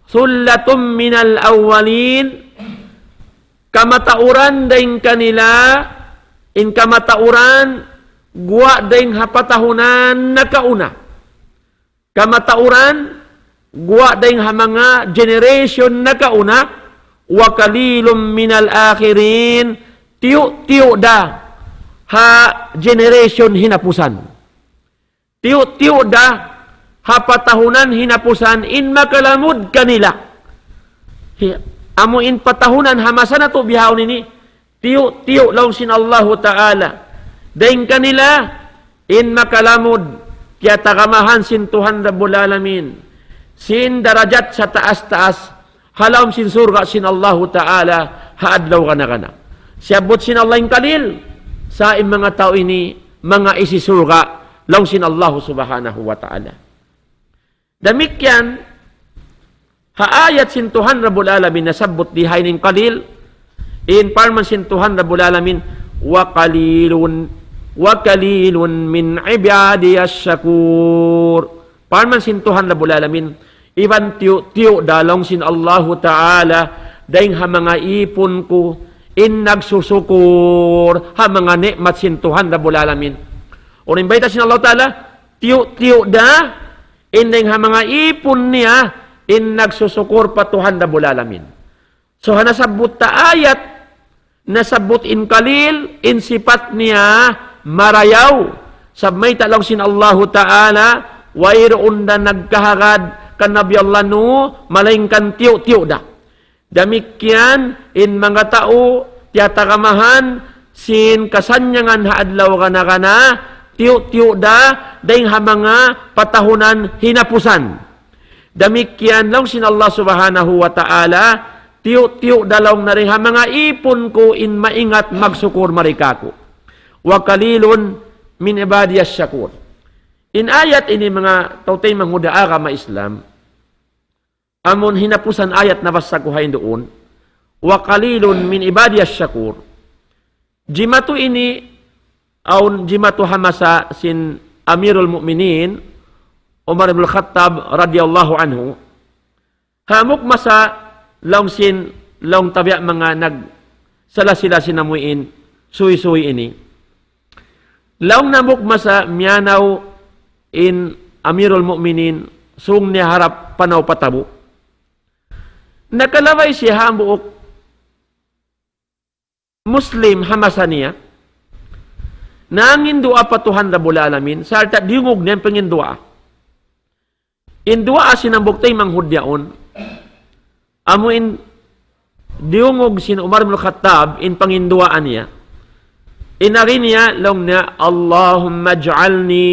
sullatun minal awwalin, kamatauran dayn kanila, in kamatauran guwa' dayn ha patahunan nakauna. Kamatauran guwa' dayn ha manga generation nakauna, wa qalilun minal akhirin, tiyu'-tiyu' da ha generation hinapusan. Tiyu'-tiyu' da ha patahunan hinapusan in makalamud kanila. Hi-, amu in patahunan ha masa natu' bihaun ini, tiyu'-tiyu' laung sin Allahu Ta'ala. Dayn kanila, in makalamud, tiyatagamahan sin Tuhan Rabbul Alamin. Sin darajat sa taas-taas, ha lawm sin surga' sin Allahu Ta'ala, ha adlaw gana-gana. Siyabbut sin Allah in kalil, sa' in manga tau ini, manga isi surga', laung sin Allahu Subhanahu wa Ta'ala. Damikkiyan, ha ayat sin Tuhan Rabbul Alamin nasabbut di ha ini in kalil, in parman sin Tuhan Rabbul Alamin, wa qalilun, wa qalilun min ibadiyas shakur. Parman sin Tuhan Rabbul Alamin, iban tiyu'-tiyu' da laung sin Allahu Ta'ala, dayn ha manga īpun ku, in nagsusukur, ha manga ni'mat sin Tuhan Rabbul Alamin. Unu in bayta' sin Allahu Ta'ala, tiyu'-tiyu' da, in dayn ha manga īpun niya, in nagsusukur pa Tuhan Rabbul Alamin. So, ha nasabbut ta ayat, nasabbut in kalil, in sipat niya marayaw. Sabab mayta' laung sin Allahu Ta'ala, wayruun da nagkahagad kan Nabi Allah Nuh, malaingkan tiyu'-tiyu' da. Damikkiyan in manga tau tiyatagamahan sin kasannyangan ha adlaw gana-gana, tiyu'-tiyu' da dayn ha manga patahunan hinapusan. Damikkiyan laung sin Allah Subhanahu wa Ta'ala, tiyu'-tiyu' da laung niya dayn ha manga īpun ku in maingat magsukur mari kāku'. Wa qalilun min ibadiyas shakur. In ayat ini manga tau taymanghud ha agama Islam, amun hinapusan ayat nabassa ku ha yan duun, wa qalilun min ibadiyas shakur. Jimatu ini, awn jimatu ha masa sin Amirul Mu'minin, Umar ibn Khattab radiyallahu anhu. Hambuuk masa laung sin, laung ta biya' manga nagsala-sila sin amuin, suysuy ini. Laung niya hambuuk masa miyanaw in Amirul Mu'minin, sung niya harap panaw pa tabu'. Nakalabay siya hambuuk Muslim ha masa niya. Nanginduwaa pa Tuhan Rabbul Alamin, sarta' diyungug niya in panginduwaa. In duwaa sin hambuuk taymanghud yaun, amu in diyungug sin Umar bin Khattab, in panginduwaa niya. In agi niya, laung niya, اللهم اجعلني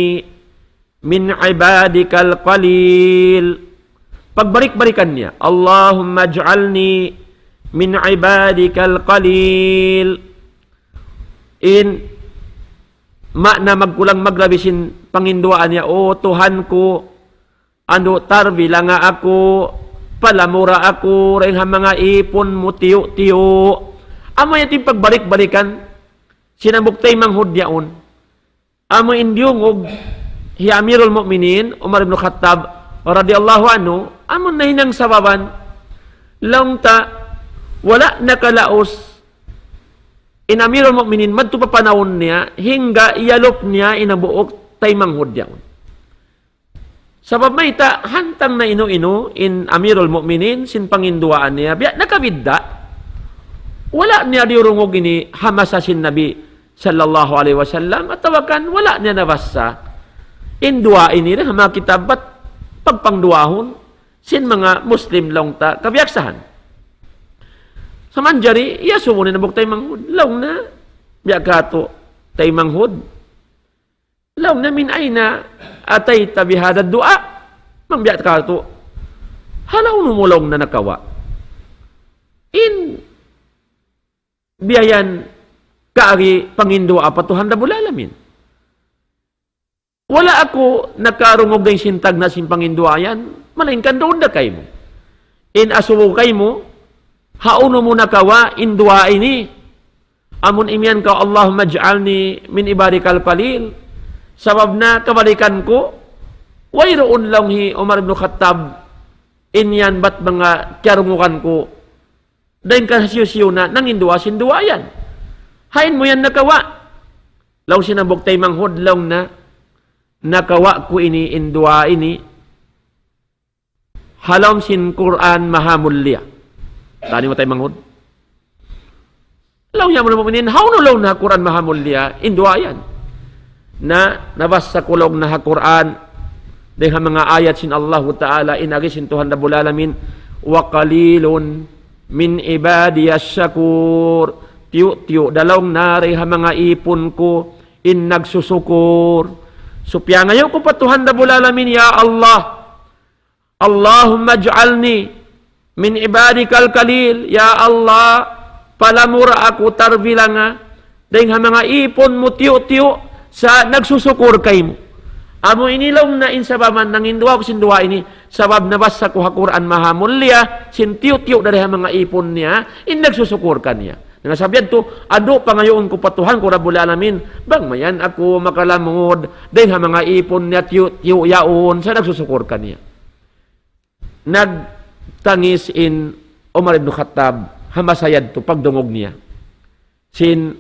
من عبادك القليل. Pagbalik-balikan niya, اللهم اجعلني من عبادك القليل. In maana magkulang maglabi sin panginduwaa niya, O Tuhan ku, andu' tarbilanga aku, palamura aku, dayn ha manga īpun mu tiyu'-tiyu'. Amu yan in pagbalik-balikan sin hambuuk taymanghud yaun. Amu in diyungug hi Amirul Mu'minin, Umar ibn Khattab radiyallahu anhu, amu in nahinang sababan, laung ta, wala' nakalaus in Amirul Mu'minin, madtu pa panaw niya, hangga iyalup niya in hambuuk taymanghud yaun. Sabab mayta', hantang na inu-inu in Amirul Mu'minin sin panginduwaa niya, biya' nakabidda'. Wala' niya diyurungug ini ha masa sin Nabi sallallahu alayhi wasallam, atawa kan wala' niya nabassa in duwaa ini dayn ha manga kitab bat pagpangduwaahun sin manga Muslim laung ta kabiyaksahan. Sa' manjari, iyasubu niya in hambuuk taymanghud, laung niya, biya' katu' taymanghud. Laung niya, من أين أتيت بهذا الدعاء؟ Bang biya' katu', ha laung mu laung niya nakawa' in biya' yan kaagi panginduwaa pa Tuhan Rabbul Alamin. Wala' aku nakarungug dayn sin tagna' sin panginduwaa yan, malaingkan duun da kaymu. In asubu kaymu, hawnu mu nakawa' in duwaa ini? Amun imiyan kaw, "Allahumma ij'alni min ibadikal qalil." Sabab na kabalikan ku, wayruun laung hi Umar ibn Khattab, in yan bat manga kiyarungugan ku, dayn kan hisiyu-siyu na, nanginduwaa sin duwaa yan. Hain mu yan nakawa'? Laung sin hambuuk taymanghud laung niya, nakawa' ku ini in duwaa ini, ha lawm sin Qur'an Mahamulliya. Tani mu taymanghud. Laung niya, "Amirul Mu'minin, hawnu laung niya ha Qur'an Mahamulliya in duwaa yan?" Na, nabassa ku laung niya ha Qur'an, dayn ha manga ayat sin Allahu Ta'ala, in agi sin Tuhan Rabbul Alamin, "Wa qalilun min ibadiyash shakur." Tiyu'-tiyu' da laung niya dayn ha manga īpun ku in nagsusukur. So, piyangayu' ku pa Tuhan Rabbul Alamin, "Ya Allah, Allahumma ij'alni min ibadikal qalil." Ya Allah, palamura aku, tarbilanga dayn ha manga īpun mu tiyu'-tiyu' sa nagsusukur kaymu. Amu ini laung niya in sababan nanginduwaa ku sin duwaa ini, sabab nabassa ku ha Qur'an Mahamulliya, sin tiyu'-tiyu' dayn ha manga īpun niya, in nagsusukur kaniya. Na sabab yadtu, adu pangayuun ku pa Tuhan ku Rabbul Alamin, bang mayan aku makalamud dayn ha manga īpun niya tiyu'-tiyu' yaun, sa nagsusukur kaniya. Nagtangis in Umar ibn Khattab, ha masa yadtu, pagdungug niya sin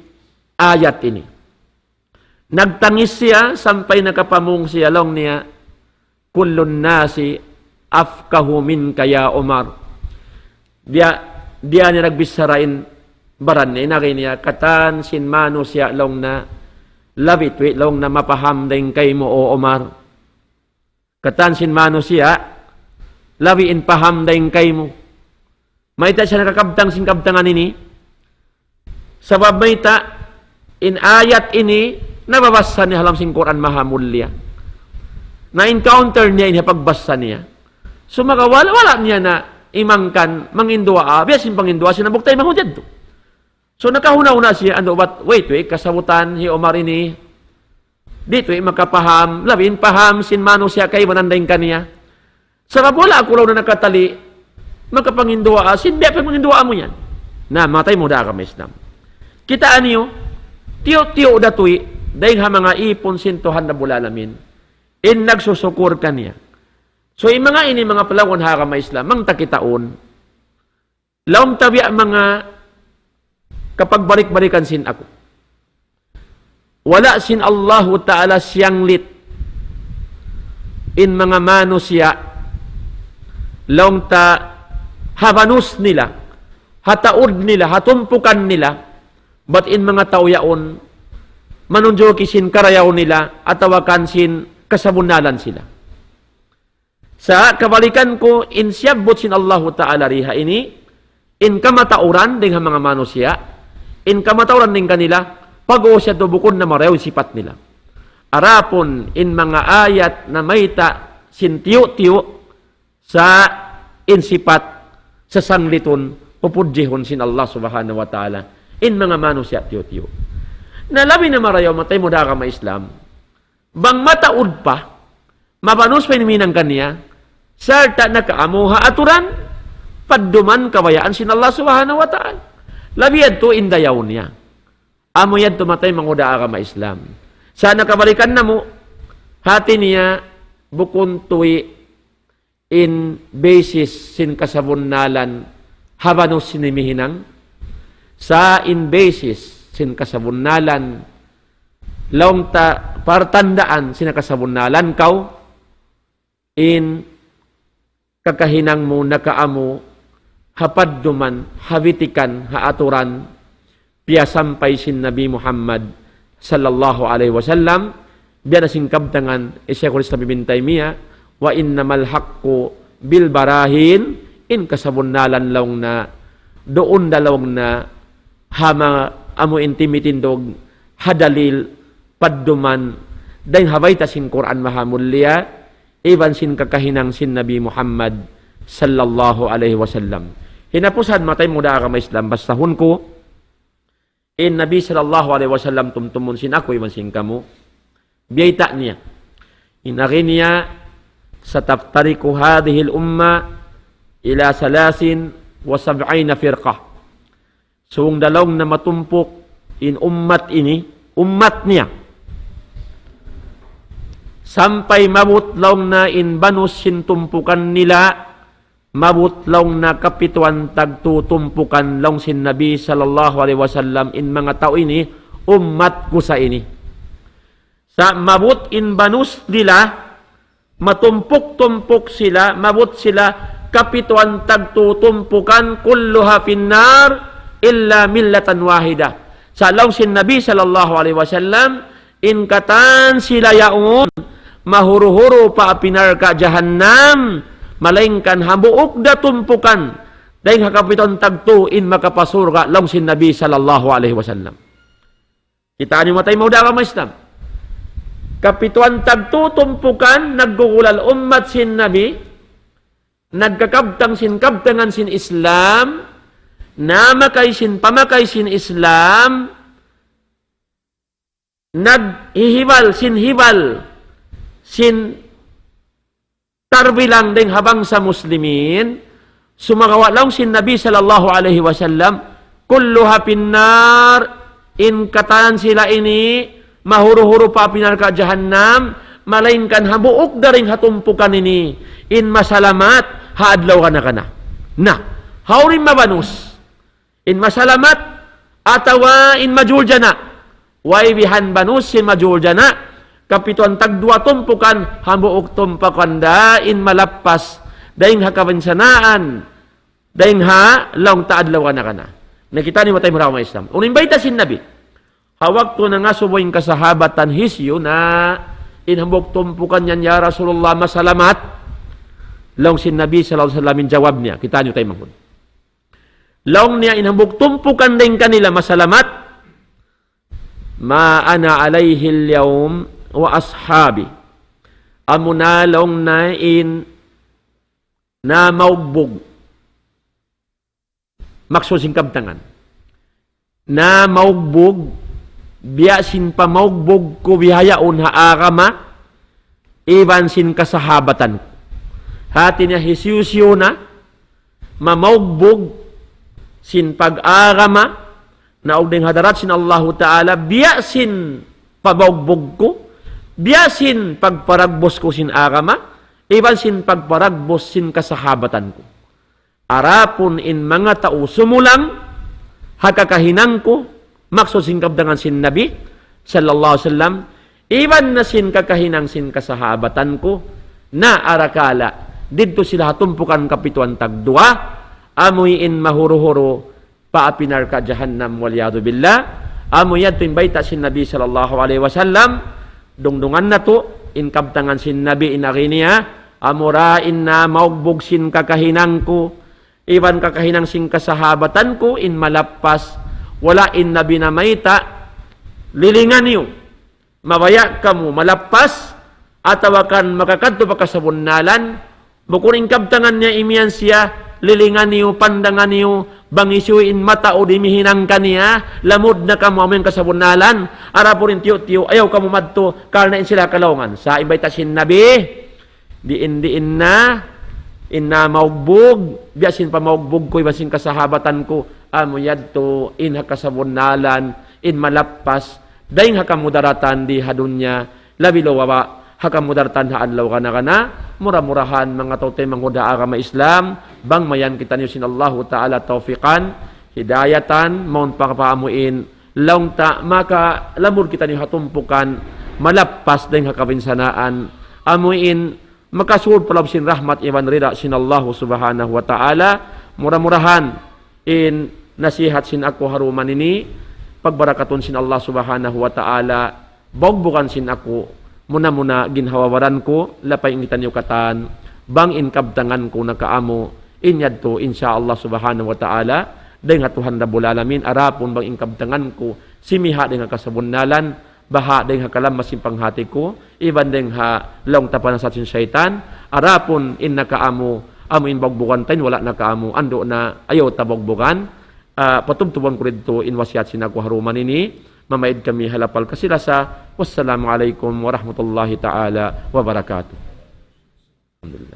ayat ini. Nagtangis siya, sampay nakapamung siya, laung niya, "Kullun nasi afqahu minka ya Umar." Diya, diya niya nagbichara in baran niya, in agi niya, "Katan sin manusiya'," laung niya, "labi tuud," laung niya, "mapaham dayn kaymu, O Umar. Katan sin manusiya', labi in paham dayn kaymu." Mayta' siya nakakabtang sin kabtangan ini? Sabab mayta', in ayat ini, nababassa niya ha lawm sin Qur'an Mahamulliya. Na-encounter niya ini ha pagbassa niya. So, maka wala', wala' niya na imangkan, manginduwaa, biya' sin panginduwaa sin hambuuk taymanghud yadtu. So, nakahuna-huna siya, "Andu' bat, wait, wait, kasabutan hi Umar ini, di' tuud makapaham, labi in paham sin manusiya' kaibanan dayn kaniya. Sabab wala' aku laung niya nakatali makapanginduwaa sin biya' panginduwaa mu yan." Na, manga taymanghud ha agama Islam, kitaa niyu, tiyu'-tiyu' da tuud dayn ha manga īpun sin Tuhan Rabbul Alamin in nagsusukur kaniya. So, in manga ini, manga palangga' ha agama Islam, bang ta kitaun, laung ta biya' manga kapagbalik-balikan sin aku. Wala' sin Allahu Ta'ala siyanglit in manga manusiya', laung ta, ha banus nila, ha taud nila, ha tumpukan nila, bat in manga tau yaun, manunjuki sin karayaw nila, atawa kan sin kasabunnalan sila. Sa' kabalikan ku, in siyabbut sin Allahu Ta'ala di ha ini, in kamatauran dayn ha manga manusiya', in kamatauran dayn kanila, pag-ubus yadtu bukun na marayaw in sipat nila. Adapun in manga ayat namayta' sin tiyu'-tiyu', sa' in sipat sasanglitun, pupudjihun sin Allah Subhanahu wa Ta'ala in manga manusiya' tiyu'-tiyu'. Na labi na marayaw, manga taymanghud ha agama Islam, bang mataud pa, mabanus pa in hinang kaniya, sarta' nakaamu ha aturan, padduman kabayaan sin Allah Subhanahu wa Ta'ala. Labi yadtu in dayaw niya. Amu yadtu, manga taymanghud ha agama Islam. Sa' nakabalikan namu', hati niya, bukun tuud in basis sin kasabunnalan ha banus sin himihinang, sa' in basis sin kasabunnalan, laung ta, partandaan sin kasabunnalan kaw, in kakahinang mu nakaamu ha padduman, ha bitikan, ha aturan, piyasampay sin Nabi Muhammad sallallahu alayhi wasallam, biya' na sin kabtangan hi Shaykhul Islam Ibn Taymiyyah, "Wa innamal haqqu bil barahin," in kasabunnalan laung niya, duun da laung niya, ha ma-, amu in timitindug, ha dalil, padduman, dayn ha bayta' sin Qur'an Mahamulliya, iban sin kakahinang sin Nabi Muhammad sallallahu alayhi wasallam. Hinapusan, manga taymanghud ha agama Islam, basahun ku, in Nabi sallallahu alayhi wasallam tumtumun sin aku iban sin kamu. Biyayta' niya. In agi niya, "Sataftariqu hadhihil umma ila salasin wa sab'ina firqah." Sung da laung niya matumpuk in ummat ini, ummat niya. Sampay maabut laung niya in banus sin tumpukan nila, maabut laung niya kapituan tagtu tumpukan laung sin Nabi sallallahu alayhi wasallam in manga tau ini, ummat ku sa ini. Sa' maabut in banus nila, matumpuk-tumpuk sila, maabut sila kapituan tagtu tumpukan, كلها في النار إلا ملة واحدة. Sa' laung sin Nabi sallallahu alayhi wasallam, in katan sila yaun, mahuru-huru pa api narka' jahannam, malaingkan hambuuk da tumpukan, dayng ha kapituan tagtu in makapasurga' laung sin Nabi sallallahu alayhi wasallam. Kitaa niyu mata manga taymanghud ha agama Islam. Kapituan tagtu tumpukan, naggugulal ummat sin Nabi, nagkakabtang sin kabtangan sin Islam, namakay sin pamakay sin Islam, naghihibal sin hibal sin tarbilang dayng ha bangsa Muslimin, sumagawa' laung sin Nabi sallallahu alayhi wasallam, كلها في النار, in katan sila ini, mahuru-huru pa api narka' jahannam, malaingkan hambuuk da dayng ha tumpukan ini, in masalamat ha adlaw kana-kana. Na, hawnu in mabanus? In masalamat atawa in majuljana'? Way bihan banus sin majuljana', kapituan tagduwa tumpukan, hambuuk tumpukan da in malappas dayng ha kabinsanaan, dayng ha laung ta adlaw kana-kana. Na, kitaa niyu mata manga taymanghud ha agama Islam. Unu in bayta' sin Nabi? Ha waktu nangasubu in kasahabatan hisiyu na in hambuuk tumpukan yan, ya Rasulullah, masalamat? Laung sin Nabi sallallahu alayhi wasallam in jawab niya, kitaa niyu taymanghud. Laung niya in hambuuk tumpukan dayng kanila masalamat, ما أنا عليه اليوم وأصحابي. Amuna laung niya in namaugbug. Maksud sin kabtangan. Namaugbug, biya' sin pamaugbug ku bihaun ha agama, iban sin kasahabatan ku. Hati niya hisiyu-siyu na, mamaugbug sin pag-agama, naug dayng ha hadarat sin Allahu Ta'ala, biya' sin pamaugbug ku, biya' sin pagparagbus ku sin agama, iban sin pagparagbus sin kasahabatan ku. Adapun in manga tau sumulang ha kakahinang ku, maksud sin kabtangan sin Nabi sallallahu alayhi wasallam, iban na sin kakahinang sin kasahabatan ku, na arakala' didtu sila ha tumpukan kapituan tagduwa, amuin mahuru-huru pa api narka' jahannam, والعياذ بالله, amu yadtu in bayta' sin Nabi sallallahu alayhi wasallam. Dungdungan natu' in kabtangan sin Nabi, in agi niya, amura in namaugbug sin kakahinang ku, iban kakahinang sin kasahabatan ku in malappas. Wala' in Nabi namayta', lilingan niyu, mabaya' kamu malappas, atawa kan makakadtu pa kasabunnalan. Bukun in kabtangan niya imiyan siya, lilingan niyu, pandangan niyu, bang hisiyu in matau dimihinang kaniya, lamud na kamu amuin kasabunnalan. Adapun in tiyu'-tiyu', ayaw kamu madtu, karna' in sila kalaungan. Sa' in bayta' sin Nabi, diin-diin na in namaugbug, biya' sin pamaugbug ku iban sin kasahabatan ku, amu yadtu in ha kasabunnalan, in malappas dayng ha kamudaratan di ha dunya, labi lawa ha kamudaratan ha adlaw kana-kana. Mura-murahan manga tau taymanghud ha agama Islam, bang mayan kitaniyu sin Allahu Ta'ala tawfiqan, hidayatan, mawn pa paamuin laung ta makalamud kitaniyu ha tumpukan malappas dayng ha kabinsanaan, amuin makasud pa lawm sin rahmat iban rida sin Allahu Subhanahu wa Ta'ala. Mura-murahan in nasihat sin aku ha dum ini pagbarakatun sin Allah Subhanahu wa Ta'ala, baugbugan sin aku, muna-muna ginhawa-baran ku, lapay in kitaniyu katan, bang in kabtangan ku nakaamu, in yadtu, insya Allah Subhanahu wa Ta'ala, dayng ha Tuhan Rabbul Alamin, adapun bang in kabtangan ku simiha' dayng ha kasabunnalan, baha' dayng ha kalammas sin panghati ku, iban dayng ha laung ta panasat sin saytan, adapun in nakaamu, amu in baugbugan ta, in wala' nakaamu, andu' na, ayaw ta baugbugan. Ah, patubtuban ku didtu in wasiyat sin aku ha dum ini, mamaid kami ha lapal kasi-lasa. Wassalamu alaykum warahmatullahi ta'ala wabarakatuh. Alhamdulillah.